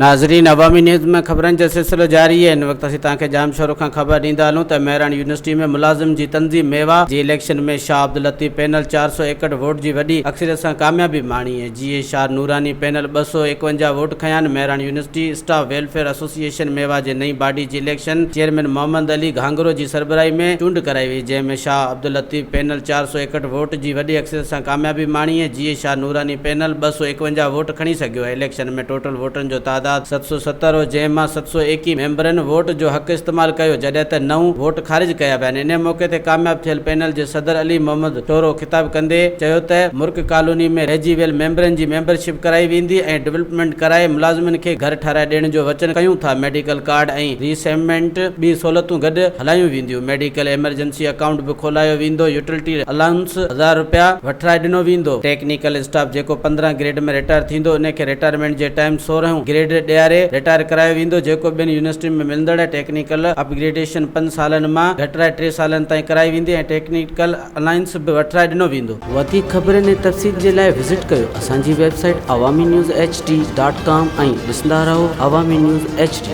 ناظرين عوامي نيوز ۾ خبرن جو سلسلو جاري آهي هن وقت اسين توهان کي ڄامشورو کان خبر ڏيندا هلون ته مهراڻ يونيورسٽي ۾ ملازم جي تنظيم ميوا جي election ۾ Shah Abdul Latif panel 461 vote جي وڏي اڪثريت سان ڪاميابي ماڻي ۽ جي اي شاهه نوراني پينل 251 ووٽ کنيا آهن Mehran university staff welfare association ميوا جي نئين باڊي جي اليڪشن چيئرمين محمد علي گهانگهرو جي سربراهي ۾ چونڊ ڪرائي وئي جنهن ۾ شاهه عبداللطيف پينل 461 ووٽ جي وڏي اڪثريت سان ڪاميابي ماڻي ۽ جي اي شاهه نوراني پينل 251 ووٽ کڻي سگهيو آهي اليڪشن ۾ ٽوٽل ووٽن جو تعداد 770 هو جنهن مان 721 ميمبرن ووٽ جو حق استعمال ڪيو جڏهن ته نو ووٽ خارج ڪيا ويا آهن انهي موقعي تي ڪامياب ٿيل پينل جي صدر علي محمد شورو خطاب ڪندي چيو ته مرڪ ڪالوني ۾ رهجي ويل ميمبرن جي ميمبرشپ ڪرائي ويندي ۽ ڊولپمينٽ ڪرائي ملازمن کي گهر ٺهرائي ڏيڻ جو وچن ڪيون ٿا ميڊيڪل ڪارڊ ۽ ريسيمينٽ ٻي سهولتون گڏ هلايون وينديون ميڊيڪل ايمرجنسي اڪائونٽ به کولايو ويندو يوٽلٽي الائونس هزار رپيا وٺرائي ڏنو ويندو. ٽيڪنيڪل اسٽاف جيڪو 15 گريڊ ۾ رٽائر ٿيندو انهي کي رٽائرمينٽ جي ٽائيم سورهون گريڊ ڏياري رٽائر ڪرايو ويندو جيڪو ٻين يونيورسٽين ۾ ملندڙ ٽيڪنيڪل اپ گريڊيشن پنج سالن مان گهٽرائي ٽي سالن تائين ڪرائي ويندي ۽ ٽيڪنيڪل الائنس به وٺرائي ڏنو ويندو. وڌيڪ خبرن ۽ تفصيل جي لاء وزٽ ڪيو اسان جي website Awami news H D dot com ۽ ڏسندا رهو عوامي نيوز ايڇ ڊي.